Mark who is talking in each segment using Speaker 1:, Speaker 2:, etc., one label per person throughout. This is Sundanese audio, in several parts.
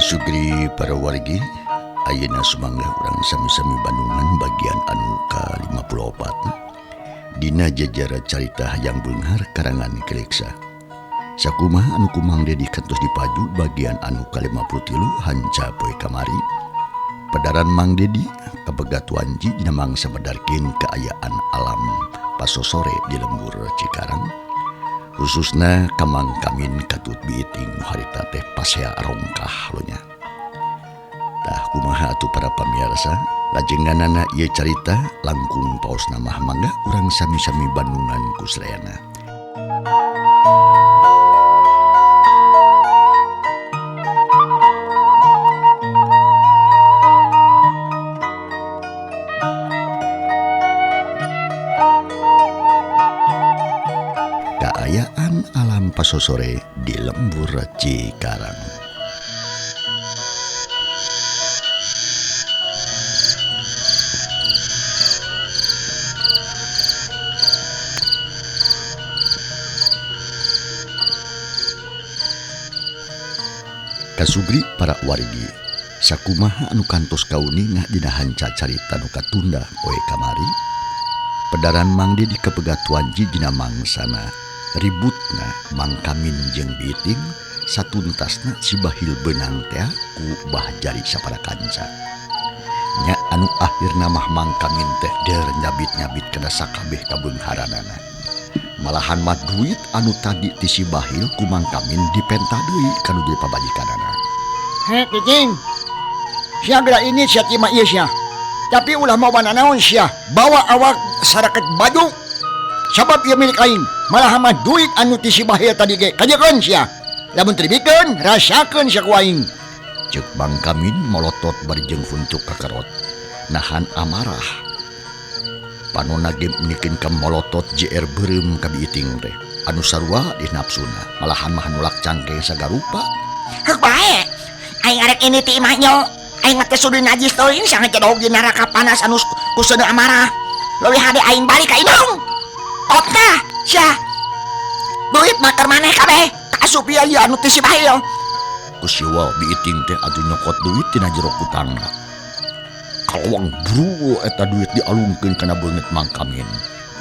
Speaker 1: Kasugri para wargi, ayeuna sumangga urang sami-sami Bandungan bagian anu ka-54 dina jejara carita hayang beunghar karangan Keleksa. Sakumaha anu kumang Dedi kantos dipaju bagian anu ka-53 hanca poe kamari. Pedaran Mang Dedi kapegat wanci dina mangsa medarkeun kaayaan alam pasosore di lembur Cikarang. Khususna ka Mang Kamin katut biiting nu harita teh pasea rongkah lonya. Tah kumaha atuh para pamiarsa, lajenganana ieu carita langkung paosna mah mangga urang sami-sami bandungan ku sadayana. Kaayaan alam pasosore di lembur Cikarang. Kasugri para wargi, sakumaha anu kantos kauninga dina hanca carita nu katunda poe kamari. Pedaran Mang Dedi kapegat wanci dina mangsana ributna Mang Kamin jeung Biting satuntasna si bahil beunang tea ku Bah Jari sapara kanca. Nya anu akhirna mah Mang Kamin teh der nyabit-nyabit kana sakabeh kabeungharanana. Malahan mah duit anu tadi ti si bahil ku Mang Kamin dipenta deui kanu jadi pabajikanana.
Speaker 2: Heh, Cicing. Sia geura ini sia ti mah ieu sia. Tapi ulah mawa nanaon sia, bawa awak saraket baju. Sabab ieu milik aing. Malah mah duit anu ti si bahil tadi ge kajeun sia. Lamun teu dibikeun, rasakeun sia ku aing.
Speaker 1: Ceuk Mang Kamin molotot bari jeung huntuk kakerot. Nahan amarah. Panona ge menikeun ka molotot JR beureum ka biiting teh. Anu sarua di nafsuna, malahan mah nolak cangkeng sagarupa.
Speaker 2: Heuk bae. Aing arek ini ti imah nyo. Aing mah teh sudi najis teuing sangat jadog di neraka panas anu ku seuneu amarah. Leuwih hade aing balik ka indung. Otah sia. Duit mah keur maneh kabeh. Kaasup ieu ieu anu ti si bahil.
Speaker 1: Ku siwa biiting teh atuh nyokot duit tina jero kutangna. Kalawang bro eta duit dialungkeun kana beungeut Mang Kamin.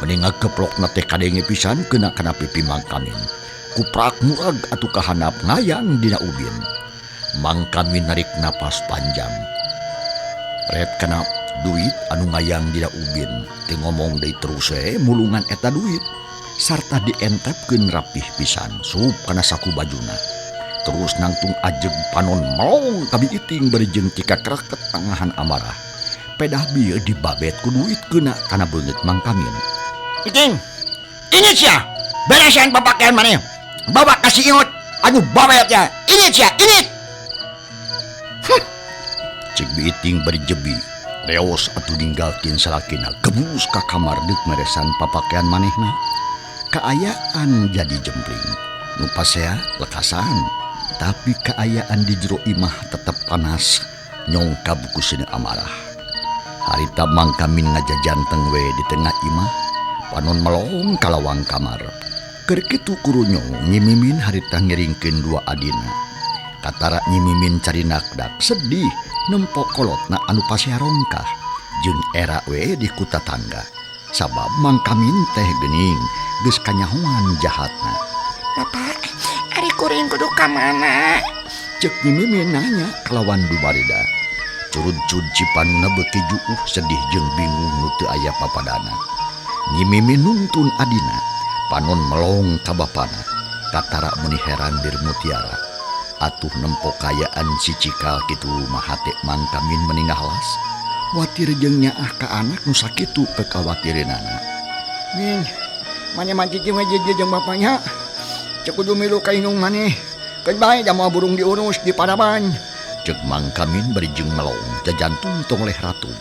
Speaker 1: Mending ngageplokna teh kadenge pisan kena kana pipi Mang Kamin. Kuprak murag atuh kahanap ngayang dina ubin. Mang Kamin narik napas panjang. Ret kana duit anu ngayang dina ubin. Teu ngomong deui terus we mulungan eta duit. Sarta dientepkeun rapih pisan sup kana saku bajuna. Terus nangtung ajeg panon melong ka biiting bari jeung cikakreket tangahan amarah. Pedah bieu dibabet ku duit kena kana beungeut Mang Kamin.
Speaker 2: Iting, ini sia, beresan papakaian maneh. Bawa ka si Ingot, anu babet ya. Ini sia, ini.
Speaker 1: Huh. Cek biiting bari jebi. Reos atuh ninggalkeun salakina gebus ka kamar deuk meresan papakaian manehna. Kaayaan jadi jempling. Nu pasea lekasan, tapi kaayaan di jero imah tetep panas nyongkab ku seuneu amarah. Harita Mang Kamin ngajajanteng we di tengah imah, panon melong ka lawang kamar. Keur kitu kurunyong Nyi Mimin harita ngiringkeun dua adina. Katara Nyi Mimin carinakdak sedih nempo kolotna anu pasea rongkah jeung era we di ku tatangga. Sabab Mang Kamin teh geuning geus kanyahoan jahatna.
Speaker 2: Bapak, ari kuring kudu ka mana?
Speaker 1: Ceuk Nyi Mimin nanya kalawan dumarida. Curud-curud cipanuna beuki juuh sedih jeung bingung nu teu aya papadana. Nyi Mimin nuntun adina, panon melong ka bapana. Katara meuni heran dir mutiara. Atuh nempo kayaan si cikal kitu mah hate Mang Kamin meuni ngahalas. Watir jeung nyaah ka anak nu sakitu kekawatireunana.
Speaker 2: Min, maneh mah cicing we jeung bapanya. Cek kudu milu ka indung maneh. Keun bae da moal burung diurus di paraban.
Speaker 1: Ceuk Mang Kamin bari jeung melong jajantung tongleh ratu.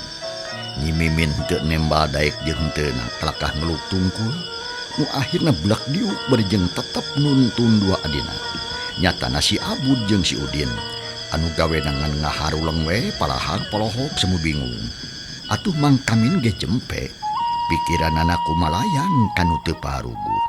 Speaker 1: Nyi Mimin teu nembal daek jeung henteuna kalakah ngeluk tungkul. Nu akhirna bulak diuk bari jeung tetep nuntun dua adina. Nyatana si Abud jeung si Udin anu gawena ngan ngaharuleng we palahag polohok semu bingung. Atuh Mang Kamin ge jempe pikiranana kumalayang kanu teu paruguh.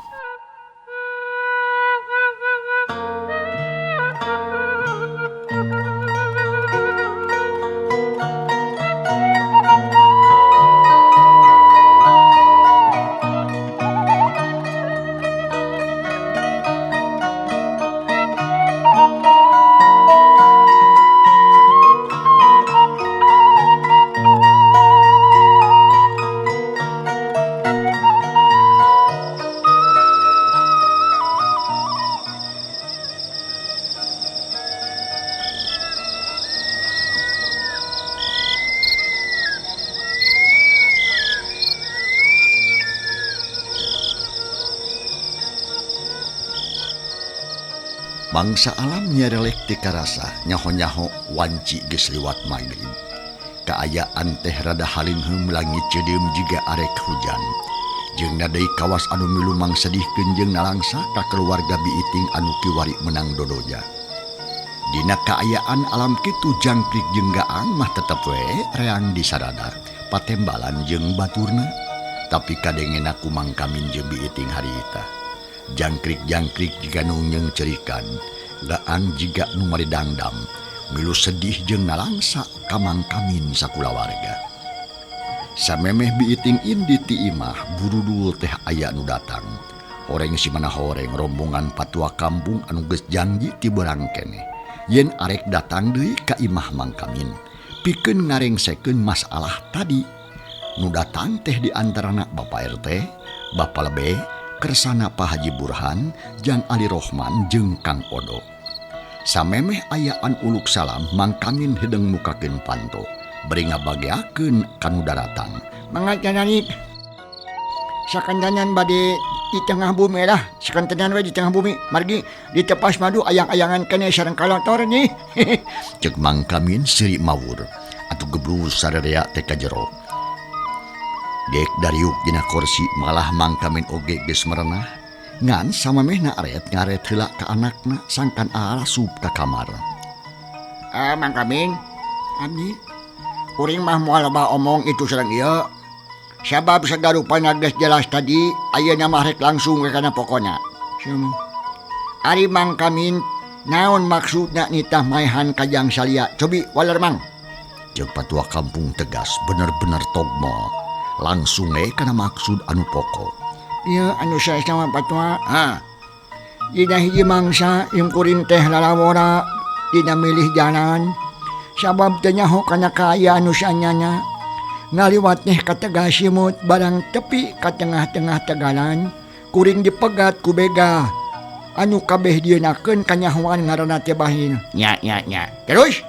Speaker 1: Mangsa alam nyarelek teu karasa nyaho-nyaho wanci geus liwat magrib. Kaayaan teh rada halinghum langit ceudeum jiga arek hujan. Jeung deui kawas anu milu mangsedihkeun jeung nalangsa ka keluarga Biiting anu kiwari menang dodoja. Dina kaayaan alam kitu jangkrik jeung gaang mah tetep we reang disarada patembalan jeung baturna. Tapi kadengena ku Mang Kamin jeung Biiting harita. Jangkrik-jangkrik jiga nu nyeungcerikan, gaang jiga nu maridangdam, milu sedih jeung nalangsa ka Mang Kamin sakulawarga. Samemeh Biiting indit ti imah, burudul teh aya nu datang. Horeng simana horeng rombongan patua kampung anu geus janji ti beurang keneh. Yen arek datang deui ka imah Mang Kamin, pikeun ngarengsekeun masalah tadi. Nu datang teh di antarana Bapak RT, Bapak Lebe, Kersana Pak Haji Burhan, Jang Ali Rohman jeung Kang Odo. Samemeh ayaan uluk salam, Mang Kamin hideung mukakeun panto, bari ngabageakeun ka nu daratang.
Speaker 2: Mangga canani sakandanan bade di tengah bumi lah, sakantenan we di tengah bumi, margi ditepas madu ayang-ayangan keneh sareng kalotor nih.
Speaker 1: Ceuk Mang Kamin seuri mawur, atuh geblus sarerea teh ka jero. Gek dariuk dina korsi malah Mang Kamin oge geus merenah. Ngan samamehna aret ngaret heula ka anakna sangkan arasup ka kamar.
Speaker 2: Mang Kamin, abdi kuring mah moal loba omong itu sareng ieu. Sabab sagarupana geus jelas tadi, ayeuna mah rek langsung we kana pokona. Ari Mang Kamin, naon maksudna nitah maehan ka Jang Salia? Cobi waler Mang.
Speaker 1: Ceuk patua kampung tegas bener-bener togmo. Langsung we kana maksud anu pokok.
Speaker 2: Ieu anu saesna mah patua. Ha. Dina hiji mangsa jeung kuring teh lalawora dina milih jalan. Sabab teu nyaho kana kaayaan nu saanyana. Ngaliwat teh ka Tegal Simut barang tepi ka tengah-tengah tegalan, kuring dipegat ku bega. Anu kabeh dieunakeun kanyahoan ngaranna teh Bahil. Nya nya nya. Terus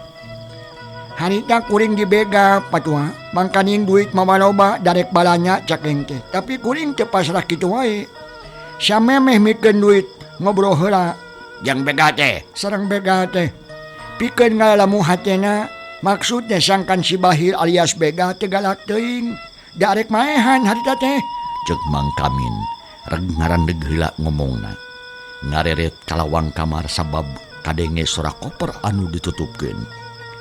Speaker 2: harita kuring dibega patua, mangkaning duit mawa loba darek balanya cakeng teh. Tapi kuring teu pasrah kitu wae. Samemeh mikeun duit ngobrol heula. Jang bega teh, sareng bega teh. Pikeun ngalalamu hatena, maksudnya sangkan si Bahil alias bega teu galak teuing. Darek maehan harita teh.
Speaker 1: Ceuk Mang Kamin, reg ngarandeg heula ngomongna. Ngareret kalawang kamar sabab kadenge sora koper anu ditutupkeun.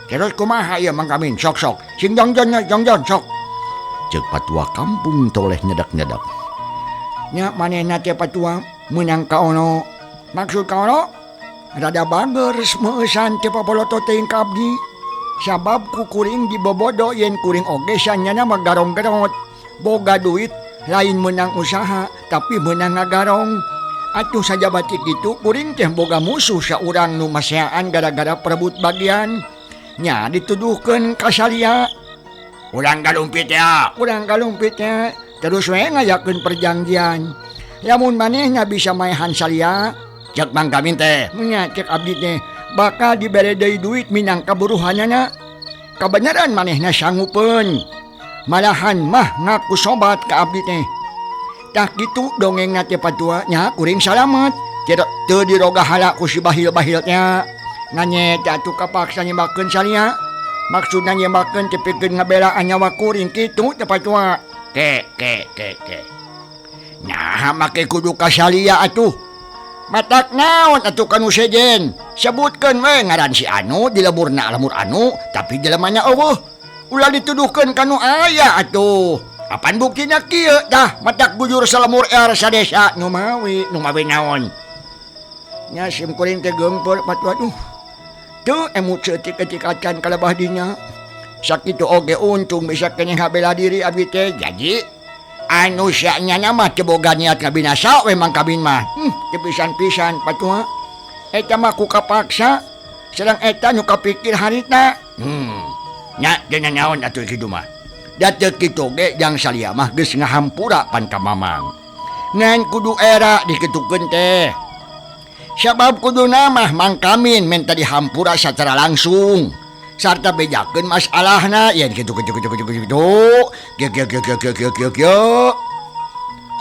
Speaker 2: Terus kumaha ieu Mang Kamin? Sok sok. Sing jongjon jongjon sok.
Speaker 1: Ceuk patua kampung toleh nyedak-nyedak.
Speaker 2: Nya manehna teh patua meunang kaono. Maksud kaono rada bager meueusan teh papoloto teuing ka abdi. Sabab ku kuring dibobodo yen kuring oge sanyana mah garong-garot. Boga duit lain meunang usaha tapi meunang ngagarong. Atuh sajabat kitu kuring teh boga musuh saurang nu maseaan gara-gara perebut bagian. Nya dituduhkeun ka Salia. Urang galumpit ya. Urang galumpit ya. Terus we ngayakeun perjanjian. Lamun manehna bisa maehan Salia, cek Mang Kamin teh. Nya cek abdi teh bakal dibere deui duit minangka buruhanana. Kabeneran manehna sanggupeun. Malahan mah ngaku sobat ka abdi teh. Tah kitu dongengna teh patua nya kuring salamet. Teu diroga hala ku si bahil-bahil nya. Nganye atuh kapaksa nyembakeun Salia. Maksudna nyembakeun teh pikeun ngabelaan nyawa kuring kitu teh patua. Ke ke ke ke. Nah make kudu ka Salia atuh. Matak naon atuh kanu sejen. Sebutkeun we ngaran si anu di lemurna lemur anu tapi jelemana eueuh. Ulah dituduhkeun kanu aya atuh. Apan buktina kieu tah matak bujur salemur er sadesa nu mawi nu mawi naon. Nya sim kuring teh geumpeur patua duh. Teu emut seutik-eutik acan kalebah dinya. Sakitu oge untung bisa keneh ngabela diri abdi teh. Jadi anu sanyana mah teu boga niat ngabinasa we Mang Kamin mah. Teu pisan-pisan patua. Eta mah ku kapaksa sareng eta nu kapikir harita. Nya teu nanaon atuh kitu mah. Da teu kitu ge Jang Salia mah geus ngahampura pan ka Mamang. Ngan kudu era dikitukeun teh. Sabab kuduna mah Mang Kamin minta dihampura secara langsung. Sarta bejakeun masalahna yen kitu kitu kitu kitu kitu. Kieu kieu kieu kieu kieu kieu kieu.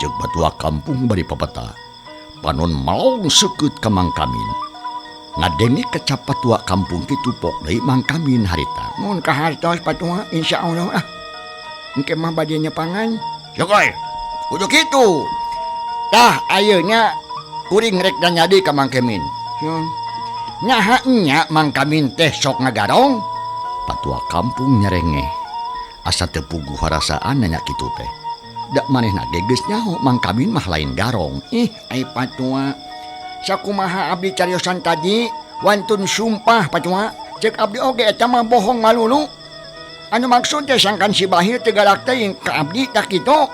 Speaker 1: Ceuk batua kampung bari papata. Panon malong seukeut ka Mang Kamin. Ngadenge kecap patua kampung kitu pok deui Mang Kamin harita.
Speaker 2: Mun kahartos patua insyaallah ah. Engke mah bade nyepangan.
Speaker 1: Syukur. Kudu kitu. Tah ayeuna kuring rek nanya deui ka Mang Kamin.
Speaker 2: Sun.
Speaker 1: Naha nya Mang Kamin teh sok ngagarong? Patua kampung nyerengeh. Asa teu puguh harasaan nanya kitu teh. Da manehna ge geus nyaho Mang Kamin mah lain garong.
Speaker 2: Ih, ai patua. Sakumaha abdi cariosan tadi wantun sumpah patua. Cek abdi oge eta mah bohong malulu. Anu maksud teh sangkan si Bahir teu galak teuing ka abdi tah kitu.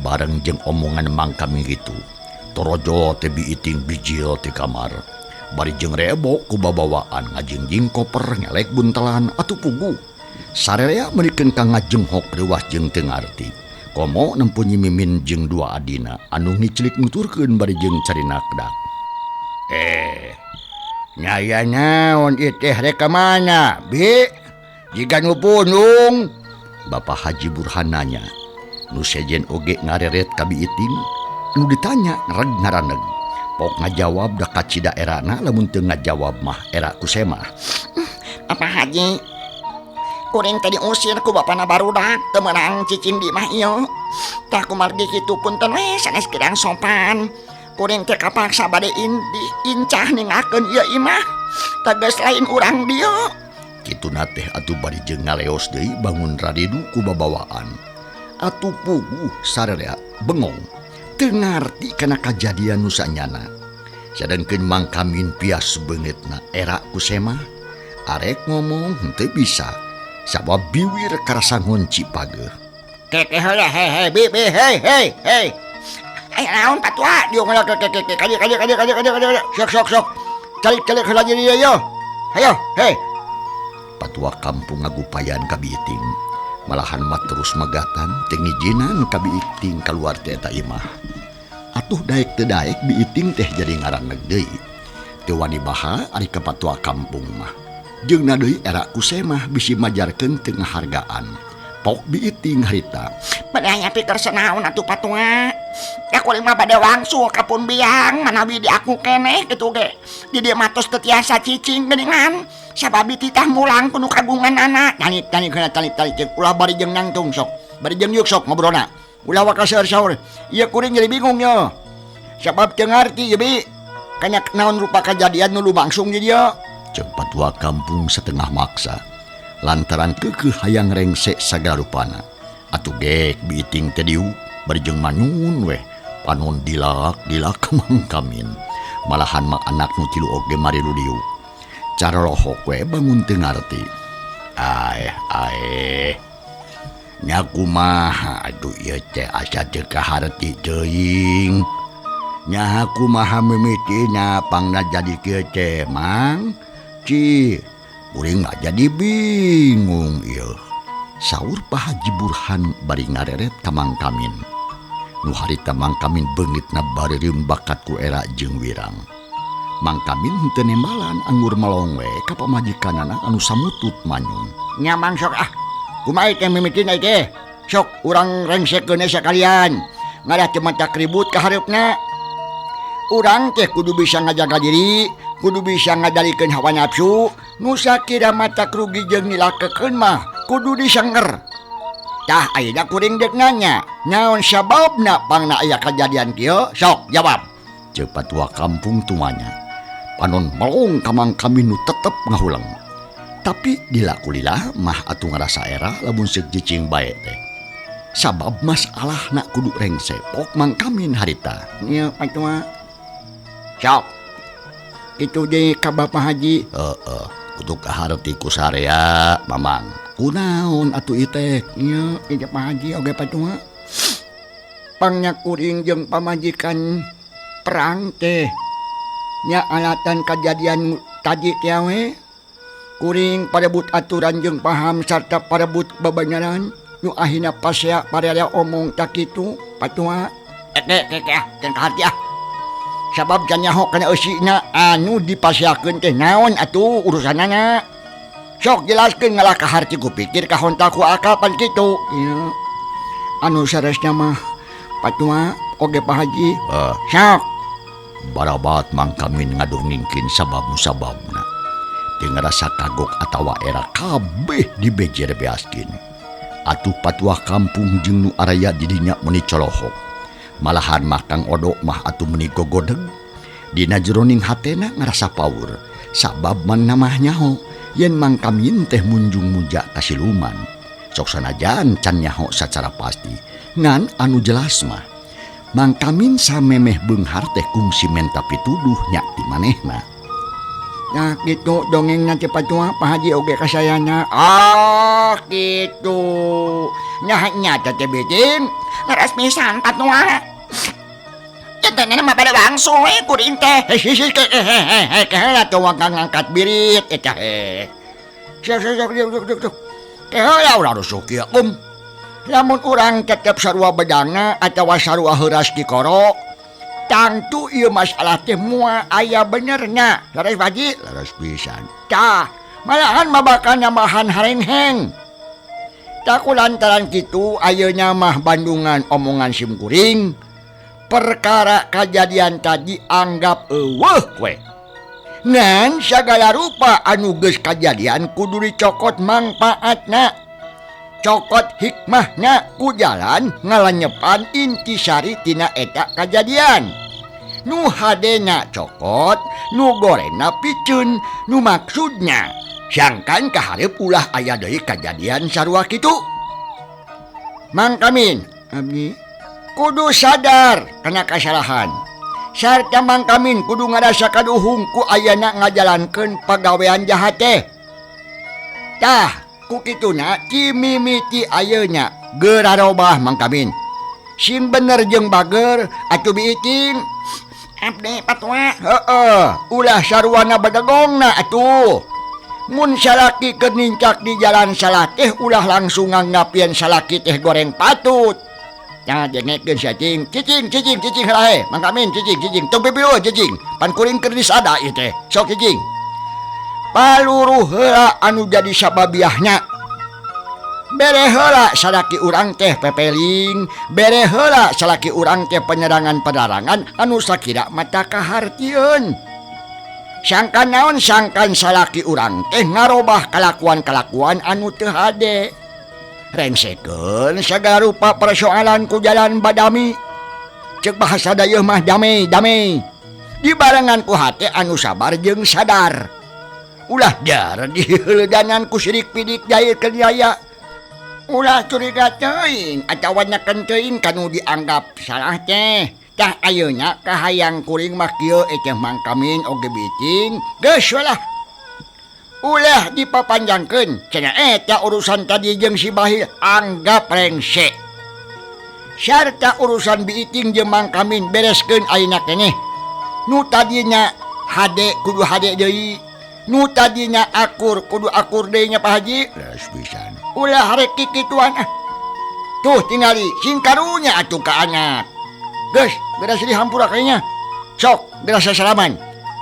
Speaker 1: Bareng jeung omongan Mang Kamin kitu, torojo teh biiting bijil ti kamar. Bari jeung rebo ku babawaan ngajingjing koper ngelek buntelan atuh puguh. Sararea meurikeun ka ngajenghok reuwas jeung teu ngarti. Komo nempo Nyi Mimin jeung dua adina anu ngiclik nuturkeun bari jeung carinakdak.
Speaker 2: Nyaya naon ieu teh rek ka mana, Bi? Jiga nu pundung.
Speaker 1: Bapak Haji Burhan nanya. Nu sejen oge ngareret ka biiting, nu ditanya reg ngaraneg. Pok ngajawab da kacida erana lamun teu ngajawab mah era ku semah.
Speaker 2: Apa Haji? Kuring teh diusir ku bapana barudak teu meunang cicing di mah ieu. Tah kumargi kitu punten we sanes kirang sopan. Kuring teh kapaksa bade diincah ningakeun ieu imah. Tegas lain urang dieu.
Speaker 1: Kituna teh atuh bari jeung ngaleos deui bangun radidu ku babawaan. Atuh puguh sararea bengong. Teu ngarti kana kajadian nu sanyana. Sadengkeun Mang Kamin pias beungeutna era ku semah. Arek ngomong henteu bisa. Sabab biwir karasa ngunci pageuh.
Speaker 2: Keke heula he he bi bi he he he. Aya naon patua? Dieu ngala ke ke ke kadi kadi kadi kadi kadi kadi. Sok sok sok. Calik-calik heula jadi ieu. Hayo, he.
Speaker 1: Patua kampung ngagupayan ka biiting. Malahan mah terus megatan teu ngijinan ka biiting kaluar teh eta imah. Atuh daek teu daek biiting teh jadi ngaraneg deui. Teu wani baha ari ka patua kampung mah. Jeung na deui era ku semah bisi majarkeun teu ngahargaan. Pok biiting harita.
Speaker 2: Bedaya pikir senaon atuh patua. Ya kuring mah bade wangsul ka pun biang manawi di aku keneh kitu ge. Di dieu mah tos teu tiasa cicing geuningan. Sabab dititah mulang kudu kagungan anak. Tani tani kana tani tani ceuk ulah bari jeung nangtung sok. Bari jeung yuk sok ngobrolna. Ulah waka seur-saur. Ieu kuring jadi bingung nya. Sabab teu ngarti ieu bi. Kana naon rupa kajadian nu lumangsung di dieu.
Speaker 1: Ceuk patua kampung setengah maksa. Lantaran keukeuh hayang rengse sagala rupana. Atuh gek biiting teh diuk bari jeung manyun weh. Panon dilak dilak ka Mang Kamin. Malahan mah anak nu tilu oge marilu diuk. Cara lohok we bangun teu ngarti. Aeh aeh. Nya kumaha aduh ieu teh asa teu kaharti teuing. Nya kumaha mimitina pangna jadi kieu teh Mang? Ci, kuring mah jadi bingung ieu. Saur Pak Haji Burhan bari ngareret ka Mang Kamin. Nu harita Mang Kamin beungitna bareureum bakat ku era jeung wirang. Mang Kamin henteu nembalan anggur melong we ka pamajikanana anu samutut manyun.
Speaker 2: Nya Mang sok ah. Kumaha teh mimitina teh? Sok urang rengsekeun sakalian. Ngadah teu matak ribut ka hareupna. Urang teh kudu bisa ngajaga diri, kudu bisa ngadalikeun hawa nafsu, nu sakira matak rugi jeung nilakekeun mah kudu disenger. Tah ayeuna kuring deuk nanya, naon sababna pangna aya kajadian kieu? Sok jawab.
Speaker 1: Ceuk patua kampung tumanya. Panon melong ka Mang Kamin nu tetep ngahuleng. Tapi dilakulilah mah atuh ngarasa era lamun seuk cicing bae teh. Sabab masalahna kudu rengse pok Mang Kamin harita.
Speaker 2: Ieu patua. Sok. Itu deui ka Bapak Haji.
Speaker 1: Heeh, kudu kaharti ku sarea Mamang. Kunaon atuh ieu teh?
Speaker 2: Ieu ieu Pak Haji oge patua. Pangnya kuring jeung pamajikan perang teh. Nya alatan kajadian tadi teh we. Kuring parebut aturan jeung paham sarta parebut babanyaran nu ahina pasea parerea omong tak kitu patua. Keke ah, can kaharti ah. Sabab can nyaho kana eusina anu dipaseakeun teh naon atuh urusanana. Sok jelaskeun ngalah kaharti ku pikir kahontal ku akal pan kitu. Ieu anu saresna mah patua oge Pak Haji.
Speaker 1: Heeh.
Speaker 2: Sok.
Speaker 1: Barabat Mang Kamin ngadongengkeun sabab musababna. Teu ngarasa kagok atawa era kabeh dibejer beaskeun. Atuh patuah kampung jeung nu araya di dinya meuni colohok. Malahan mah Kang Odo mah atuh meuni gogodeg. Dina jeroning hatena ngarasa paur. Sabab manna mah nyaho yen Mang Kamin teh munjung muja ka siluman. Sok sanajan can nyaho sacara pasti, ngan anu jelas mah Mang Kamin samemeh beunghar teh kungsi menta pituduh nya ti manehna.
Speaker 2: Nah gitu dongengna teh patua Pak Haji oge kasayana. Ah gitu. Nya nya teh beuting
Speaker 3: Leres pisan patua. Janten mah bade wangsul we kuring teh.
Speaker 2: Hehehe heula teu ngangkat birit eta he. Sok sok sok sok. Heula ulah rusuh kieu um. Lamun urang tetep sarua bedangna atawa sarua heuras dikoro, tangtu ieu masalah teh moal aya benerna. Leres Pak Haji? Leres pisan. Tah, malahan mah bakal nambahan harengheng. Tah ku lantaran kitu ayeuna mah bandungan omongan sim kuring, perkara kajadian tadi anggap eueuh we. Ngan sagala rupa anu geus kajadian kudu dicokot mangpaatna. Cokot hikmahna ku jalan ngalanyepan intisari tina eta kajadian. Nu hadena cokot, nu gorengna piceun, nu maksudna sangkan kahareup ulah aya deui kajadian sarua kitu. Mang Kamin, abdi kudu sadar kana kasalahan. Sarta Mang Kamin kudu ngarasa kaduhung ku ayana ngajalankeun pagawean jahat teh. Tah, ku kituna cimimiti ayeuna geura robah Mang Kamin. Sing bener jeung bager atuh biiting.
Speaker 3: Abdi patua.
Speaker 2: Heeh, ulah sarwana badegongna atuh. Mun salaki keur nincak di jalan salah teh ulah langsung nganggap yen salaki teh goreng patut. Nah, dengekeun sia cing, cicing cicing cicing heula he. Mang Kamin cicing cicing, tong pipieu cicing. Pan kuring keur disada ieu teh. Sok cicing. Paluruh heula anu jadi sababiahna. Bere heula salaki urang teh pepeling, bere heula salaki urang teh penyerangan-penerangan anu sakira mata kahartieun. Sangkan naon sangkan salaki urang teh ngarobah kalakuan-kalakuan anu teu hade. Rengsekeun sagala rupa persoalan ku jalan badami. Ceuk bahasa dayeuh mah damai damai. Dibarengan ku hate anu sabar jeung sadar. Ulah jar diheuledanan ku sirik pidik jair keur. Ulah curiga teuing atawa neken teuing kanu dianggap salah teh. Tah ayeuna kahayang kuring mah kieu teh Mang Kamin oge biting geus we lah. Ulah dipapanjangkeun cenah eta urusan tadi jeung si Bahil anggap rengse. Sarta urusan biiting jeung Mang Kamin bereskeun ayeuna keneh. Nu tadinya hade kudu hade deui. Nu tadinya akur kudu akur deui nya Pak Haji. Leres pisan. Ulah rek kikituan ah. Tuh tingali sing karunya atuh ka anak. Geus, beres dihampura kayaknya. Sok, beres sasalaman.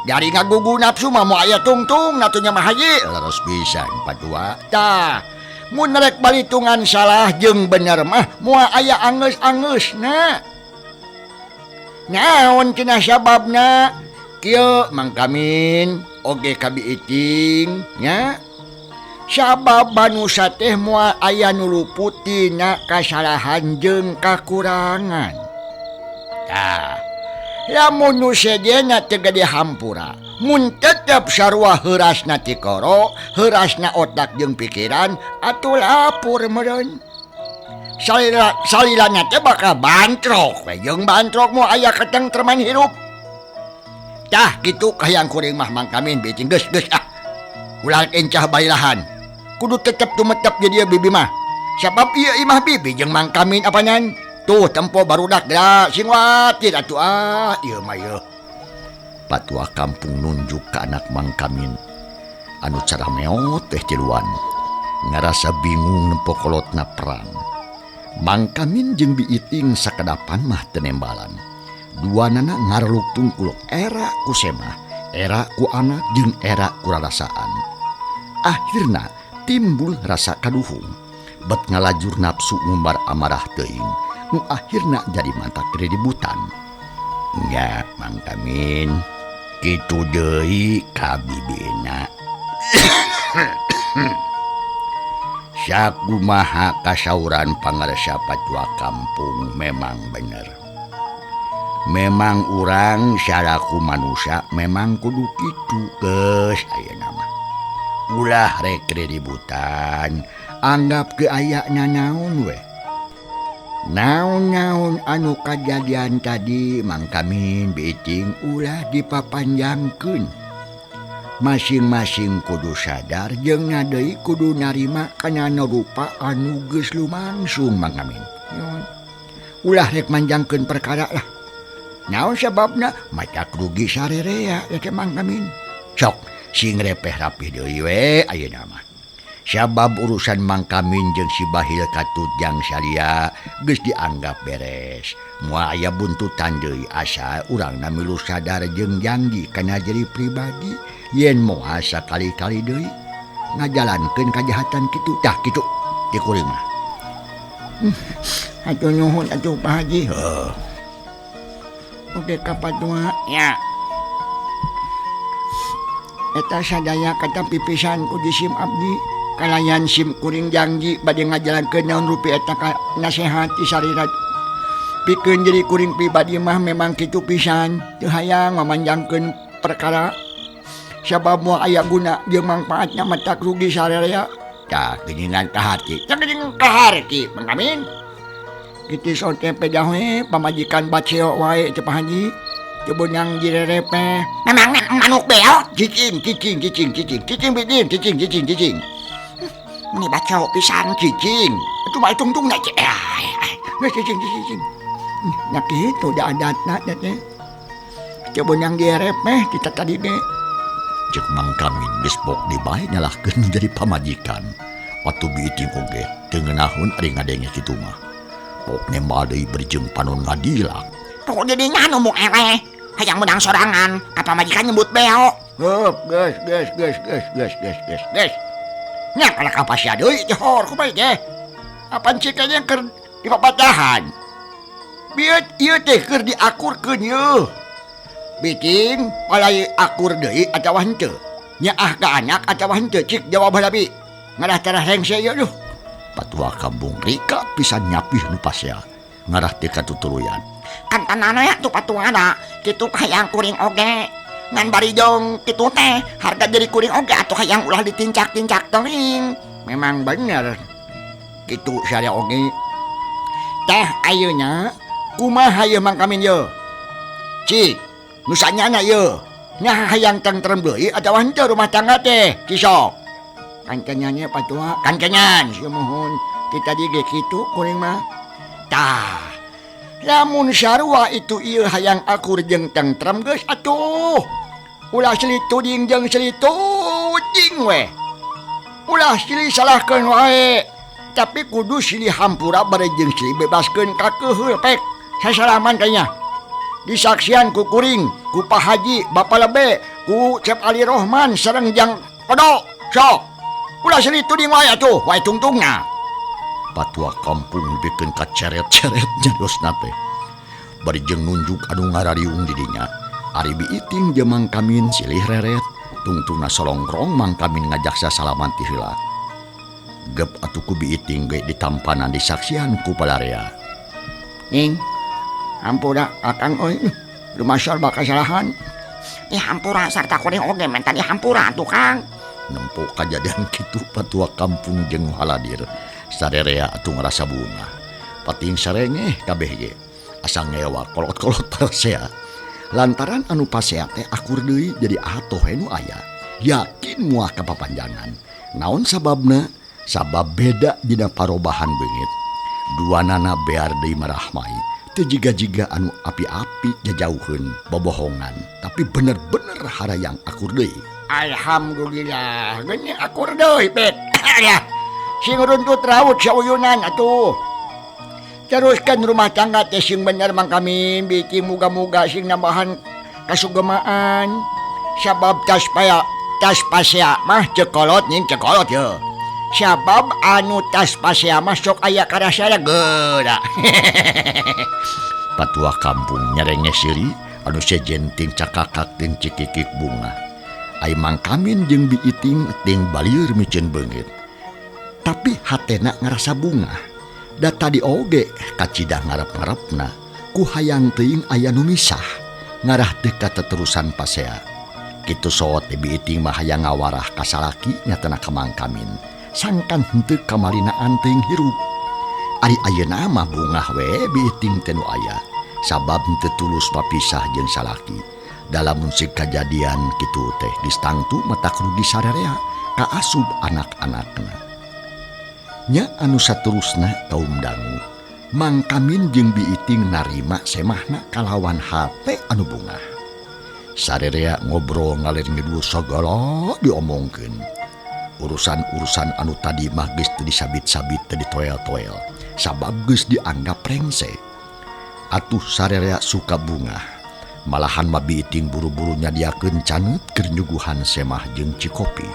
Speaker 2: Dari ngagugu nafsu mah moal aya tungtung natunya mah Haji. Leres pisan padua. Tah, mun rek balitungan salah jeung bener mah moal aya angeus-angeusna. Naon cenah sababna? Kieu Mang Kamin oge kabiiting nya. Sabab manusa teh moal aya nu luput tina kasalahan jeung kakurangan. Tah, lamun nu sejenna teu gede hampura, mun tetep sarua heurasna tikoro, heurasna otak jeung pikiran, atuh lapur meureun. Salilana teh bakal bantrok we, jeung bantrok moal aya katengtreman hirup. Tah kitu kahayang kuring mah Mang Kamin biting geus geus ah. Ulah encah bailahan. Kudu tetep tumetep jadi ieu bibi mah. Sabab ieu imah bibi jeung Mang Kamin apanan? Tuh tempo barudak geura sing watir atuh ah ieu mah ieu.
Speaker 1: Patua kampung nunjuk ka anak Mang Kamin anu cara meot teh tiluan. Ngarasa bingung nempo kolotna perang. Mang Kamin jeung biiting sakadapan mah tenembalan. Duanana ngareluk tungkuluk era ku semah, era ku anak jeung era ku rarasaan. Akhirna timbul rasa kaduhung. Bet ngalajur nafsu ngumbar amarah teuing, nu akhirna jadi mantak ributan. Nya Mang Kamin kitu deui ka bibina. Sakumaha kasauran pangarsa patua kampung memang bener. Memang urang salaku manusia memang kudu kitu geus ayeuna mah. Ulah rek ributan, anggap ke aya nanaon we. Naon-naon anu kajadian tadi Mang Kamin biting ulah dipapanjangkeun. Masing-masing kudu sadar jeung deui kudu narima kana rupa anu geus lumangsung Mang Kamin. Ulah rek manjangkeun perkara lah. Naon sababna matak rugi sarerea ya teh Mang Kamin. Sok sing repeh rapih deui we ayeuna mah. Sabab urusan Mang Kamin jeung si Bahil katut jang salia geus dianggap beres. Moal aya buntutan deui asa urangna milu sadar jeung janji kana diri pribadi yen moal sakali-kali deui ngajalankeun kajahatan kitu tah kitu di kuring mah.
Speaker 2: Atuh nuhun atuh Pak Haji. Heuh. Oke ka Patua.
Speaker 3: Ya.
Speaker 2: Eta sadaya kata pipisan ku disim abdi. Kalayan sim kuring janji bade ngajalankeun naon rupi eta ka nasehat ti sarirat. Pikeun diri kuring pribadi mah memang kitu pisan, teu hayang mamanjangkeun perkara. Sabab moal aya guna jeung mangpaatna matak rugi sararea. Tah geuningan ka hati. Tah geuningan ka harti, Mang Kamin. Kitu sote pedah we pamajikan baceo wae teh Pak Haji. Teu beunang jirerepeh.
Speaker 3: Memang manuk beo.
Speaker 2: Cicing cicing cicing cicing cicing bidin cicing cicing cicing.
Speaker 3: Ini baca pisan
Speaker 2: cicing. Itu mah tungtung na cek. Geus cicing cicing. Nya kitu da adatna teh. Teu beunang direpeh kita tadi ge.
Speaker 1: Cek Mang Kamin geus bok di bae nyalahkeun jadi pamajikan. Atuh biiting oge teu ngeunahun ari ngadenge kitu mah. Pok nembal deui berjeng panon ngadilak.
Speaker 3: Pok jadinya ngomong eleh. Hayang menang sorangan, ka pamajikan nyebut beo.
Speaker 2: Heup, geus geus geus geus geus geus geus geus. Nya kana kapasya deui johor kumaha teh. Apan cik nya keur dipapatahan. Bieu ieu teh keur diakurkeun yeuh. Bikin palai akur deui atawa henteu. Nyaah ka anak atawa henteu cik jawab heula bi. Ngarah tarah rengse ieu duh.
Speaker 1: Patua kampung rika pisan nyapih nu pasea. Ngarah teh katutuluyan.
Speaker 3: Kan tanana ya tuh patuana kitu hayang kuring oge. Ngan bari jong kitu teh harga diri kuring oge atuh hayang ulah ditincak-tincak teuing.
Speaker 2: Memang bener. Kitu saya oge. Tah ayeuna kumaha ieu Mang Kamin ye? Cik, nu sanyana ye. Nya hayang tentrem deui atawa henteu rumah tangga teh, cisok. Kancannya patua, kancanyan sia mohon. Kita di ge kitu kuring mah. Tah. Lamun sarua itu ieu hayang akur jeung tentrem geus atuh. Ulah silih tuding jeung silih tuding we. Ulah silih salahkeun wae. Tapi kudu silih hampura bari jeung silih bebaskeun ka keuheul pek. Sasalaman kayanya. Disaksian ku kuring, ku Pak Haji, Bapak Lebe, ku Cep Ali Rohman sareng jang Kodo. Sok. Ulah silih tuding wae atuh, wae tungtungna.
Speaker 1: Patua kampung bikin kaceret-ceret nyariosna teh. Bari jeung nunjuk anu ngarariung di dinya. Ari biiting jeung Mang Kamin silih reret, tungtungna solongrong Mang Kamin ngajak sasalaman ti heula. Gep atuh ku biiting ge ditampanan disaksian ku palarea.
Speaker 2: Ning, hampura akang euy, rumasar bakal kasalahan.
Speaker 3: Ih hampura sarta kuring oge menta dihampura atuh Kang.
Speaker 1: Nempo kajadian kitu patua kampung jeung haladir. Sarerea atuh ngarasa bunga. Pating sarengeh kabeh ge. Asa ngewa kolot-kolot pasea. Lantaran anu pasea teh akur deui jadi atoh nu aya. Yakin moal kapapanjangan. Naon sababna? Sabab beda dina parobahan beungit. Duanana bear deui marahmai. Teu jiga-jiga anu api-api jajauheun bobohongan, tapi bener-bener harayang akur deui.
Speaker 2: Alhamdulillah, geuning akur deui bet. Ya. Sing runtut raut sauyunan atuh. Teruskan rumah tangga teh sing bener Mang Kamin, bikin muga-muga sing nambahan kasugemaan. Sabab tas paya tas pasea mah cekolot ning cekolot ye. Sabab anu tas pasea mah sok aya karasana geura.
Speaker 1: Patua kampung nyerenge siri Anu sejen ting cakakak ting cikikik bunga. Ai Mang Kamin jeung Biiting ting balieur miceun beungeut. Tapi hatena ngarasa bunga. Da tadi oge kacida ngarep-ngarepna ku hayang teuing aya nu misah ngarah teu kateterusan pasea. Kitu soot Biiting mah hayang ngawarah ka salaki nyatana ka Mang Kamin. Sangkan henteu kamalinaan teuing hirup. Ari ayeuna mah bungah we Biiting teh nu aya. Sabab henteu tulus papisah jeung salaki. Dalam musik kajadian kitu teh geus tangtu matak rugi sararea kaasub anak-anakna. Nya anu saterusna kaum dangu, Mang Kamin jeung Biiting narima semahna kalawan hate anu bungah. Sarerea ngobrol ngalir ngidul sagala diomongkeun. Urusan-urusan anu tadi mah geus teu disabit-sabit teu ditoel-toel, sabab geus dianggap rengse. Atuh sarerea suka bungah. Malahan mah Biiting buru-buru nyadiakeun caneut keur nyuguhan semah jeung cikopi.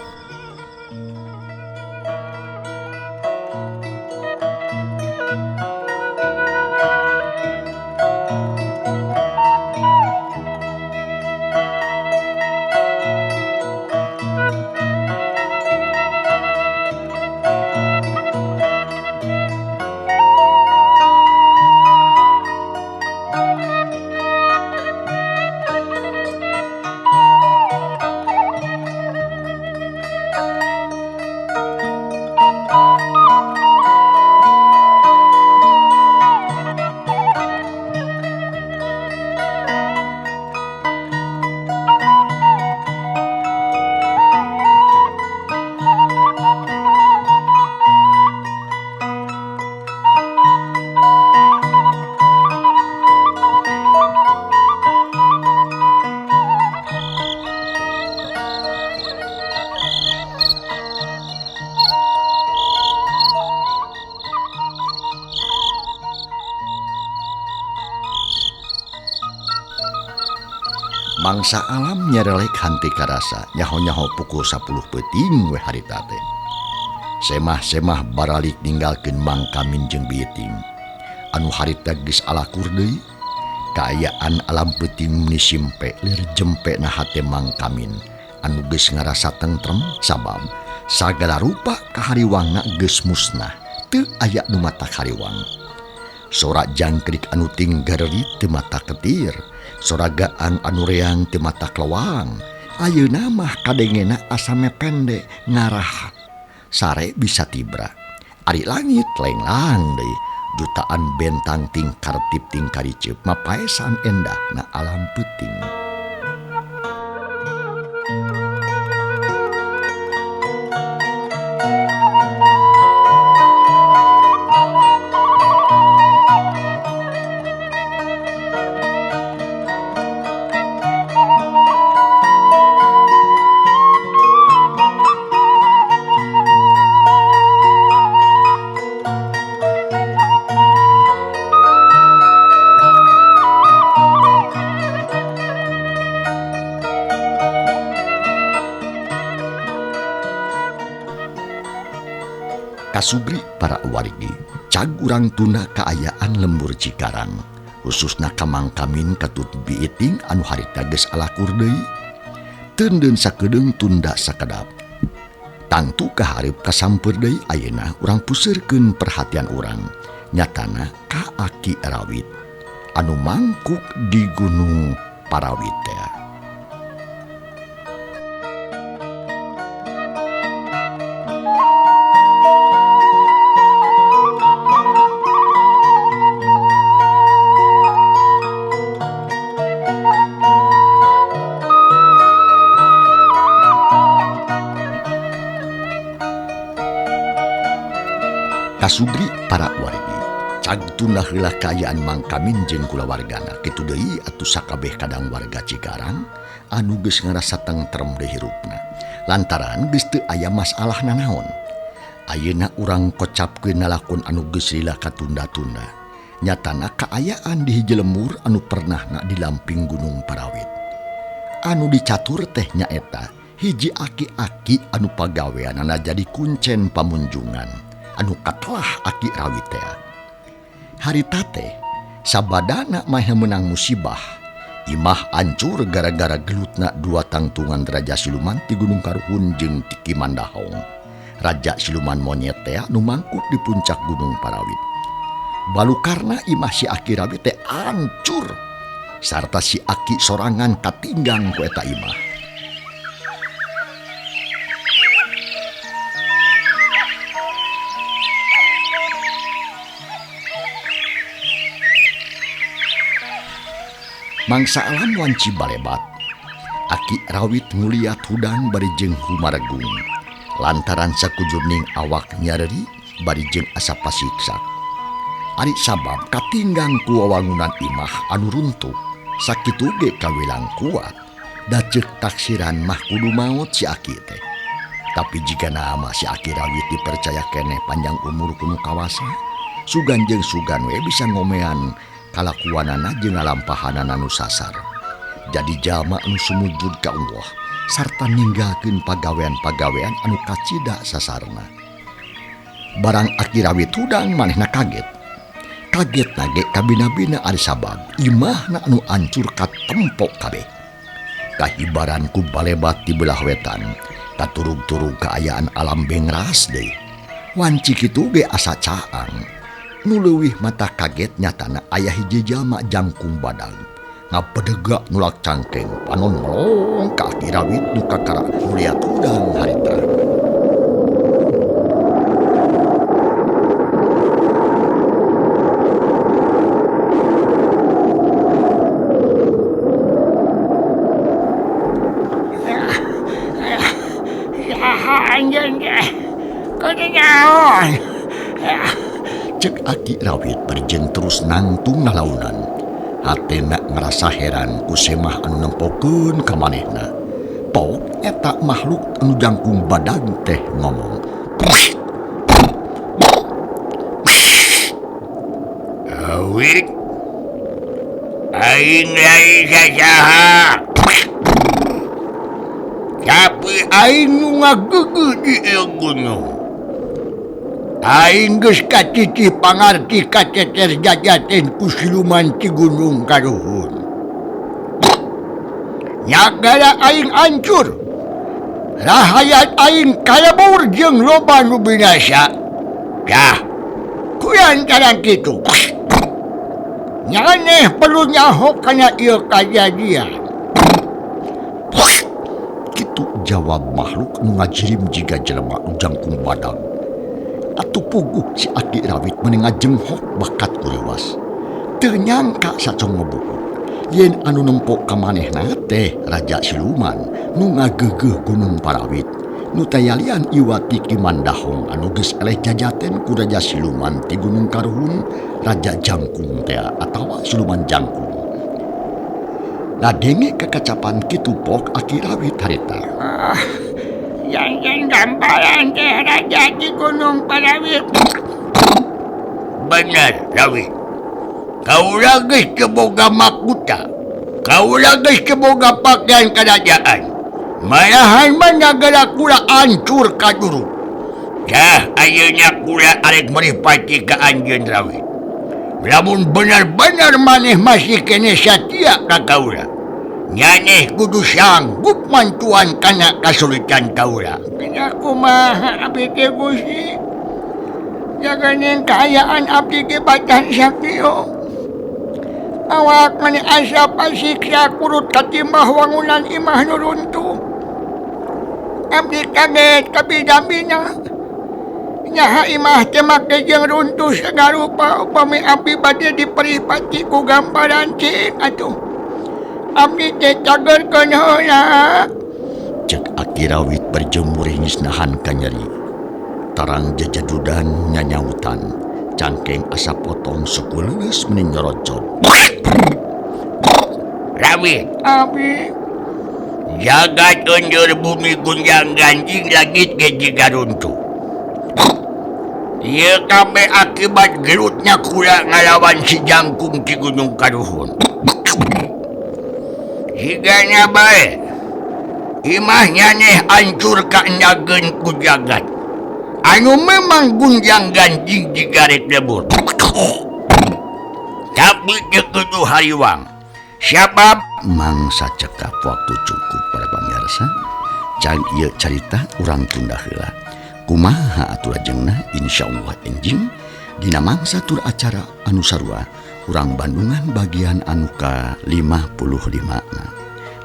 Speaker 1: Mangsa alam nyerelek hanti karasa nyaho-nyaho pukul 10 peuting we harita teh. Semah-semah baralik ninggalkeun Mang Kamin jeung Biiting. Anu harita geus alakur deui, kaayaan alam peuting nisimpe lir jempe na hate Mang Kamin anu geus ngarasa tentrem sabab sagala rupa kahariwangna geus musnah, teu aya nu matak hariwang. Sora jangkrik anu ting garerit teu mata ketir, sora gaang anu reang teu mata kelewang. Ayeuna mah kadengena asa mepende ngarah sare bisa tibra. Ari langit lenglang deui, jutaan bentang ting kartip ting kariceup mapaesan endah na alam peuting. Kasubri para wargi, cag urang tunda kaayaan lembur Cikarang, khususna ka Mang Kamin katut Biiting anu harita geus alakur deui. Teundeun sakedeung tunda sakedap. Tangtu kahareup kasampeur deui ayeuna urang puseurkeun perhatian urang, nyatana ka Aki Rawit anu mangkuk di Gunung Parawit teh. Kasubri para wargi, cag tunda heula kaayaan Mang Kamin jeung kulawargana kitu deui atuh sakabeh kadang warga Cikarang anu geus ngarasa tentrem deui hirupna lantaran geus teu aya masalah nanaon. Ayeuna urang kocapkeun nalakon anu geus lila katunda-tunda, nyatana kaayaan di hiji lembur anu pernahna di lamping Gunung Parawit. Anu dicatur teh nyaeta hiji aki-aki anu pagaweanana jadi kuncen pamunjungan anu katelah Aki Rawit teh. Harita teh sabadana mah meunang musibah. Imah ancur gara-gara gelutna dua tangtungan Raja Siluman ti Gunung Karuhun jeung ti Ki Mandahong. Raja Siluman monyet teh nu mangkuk di puncak Gunung Parawit. Balukarna imah si Aki Rawit teh ancur sarta si Aki sorangan katinggang ku eta imah. Mangsa alam wanci balebat. Aki Rawit nguliat hudang bari jeung humaregung. Lantaran sakujurning awak nyareri bari jeung asa pasiksak. Ari sabab katinggang ku wawangunan imah anu runtuh. Sakitu ge kawilang kuat. Da ceuk taksiran mah kudu maot si Aki teh. Tapi jika nama si Aki Rawit dipercaya keneh panjang umur kuno kawasa, sugan jeung sugan we bisa ngomean kalakuanana jeung ngalampahanana nu sasar. Jadi jalma anu sumujud ka Allah sarta ninggalkeun pagawean-pagawean anu kacida sasarna. Barang Aki Rawit hudang manehna kaget. Kaget nage kabina-bina ari sabab imahna anu ancur katempok kabeh. Kahibaran ku balebat di belah wetan, katurug-turug kaayaan alam bengras deui. Wanci kitu ge asa caang. Nu leuwih mata kaget nyatana aya hiji jalma jangkung badag ngapedegak nulak cangkeng panon melong ka Aki Rawit nu kakara nguliat hudang harita. Cek Aki Rawit berjeng terus nangtung nalaunan. Hatena ngerasa heran ku semah anu nempokeun ka manehna. Pok eta makhluk anu jangkung badag teh ngomong.
Speaker 4: Awit, aing lain sasaha. Tapi aing nu ngageugeuh di ieu gunung. Aing geus kacicih pangarti kaceter jajaten ku siluman ti Gunung Karuhun. Nyagara aing ancur. Rahayat aing kalebur jeung loba nu binasa. Dah, kulantaran kitu. Nyaneh perlu nyaho kana ieu kajadian.
Speaker 1: Kitu jawab makhluk nu ngajirim jiga jelema nu jangkung badag. Atuh puguh si Aki Rawit meni ngajenghok bakat kuriwas. Teu nyangka sacongo buku yen anu nempok ka manehna teh Raja Siluman nu ngageugeuh Gunung Parawit. Nu tayalian iwati Ki Mandahong anu geus eleh jajaten ku Raja Siluman ti Gunung Karuhun, Raja Jangkung teh atawa Siluman Jangkung. Ladenge kekacapan kitu pok Aki Rawit harita.
Speaker 3: Yang gambaran teh Raja di Gunung Parawit.
Speaker 4: Bener, Rawit. Kaula geus teu boga makuta. Kaula geus teu boga pakaian kerajaan. Malahan mah nagara kula ancur kaduruk. Dah ayeuna kula arek meripati ka anjeun Rawit. Lamun bener-bener maneh masih keneh satia ka kaula, nyaneh kudu sanggup mantuan kana kasulitan kaula.
Speaker 3: Bina kumaha abdi teh Gusti? Jaganing kaayaan abdi ge batan sakieu. Awak mani asa pasiksa kurut katimbah wangunan imah nu runtuh. Abdi kaget kabida-bina. Nyaha imah teh make jeung runtuh sagarupa upami abdi bade diperipati ku gambaran cing atuh. Abdi teh cagerkeun heula.
Speaker 1: Cek Aki Rawit berjemur geus nahan kanyeri. Tarang jajadudan nyanyautan. Cangkeng asa potong suku leuleus meni nyorocot.
Speaker 4: Rawit,
Speaker 3: abdi
Speaker 4: jagat unjur bumi gunjang ganjing langit ge jiga runtuh. Ieu kabeh akibat gelutnya kula ngalawan si Jangkung ti Gunung Karuhun. Higana bae imah nyaneh hancur kaendageun ku jagat. Anu memang gunjang ganjing digaret lebur. Tapi teu kudu hariwang. Sabab
Speaker 1: mangsa cekap waktu cukup para pamirsa. Can ieu carita urang tunda heula. Kumaha atuh lajengna insyaallah enjing dina mangsa tur acara anu sarua urang Bandungan bagian anu ka 55 na.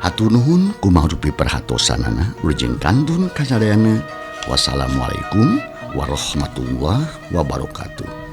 Speaker 1: Hatur nuhun kumaha rupi perhatosanana wilujeng kantun kasadayana. Wassalamualaikum warahmatullahi wabarakatuh.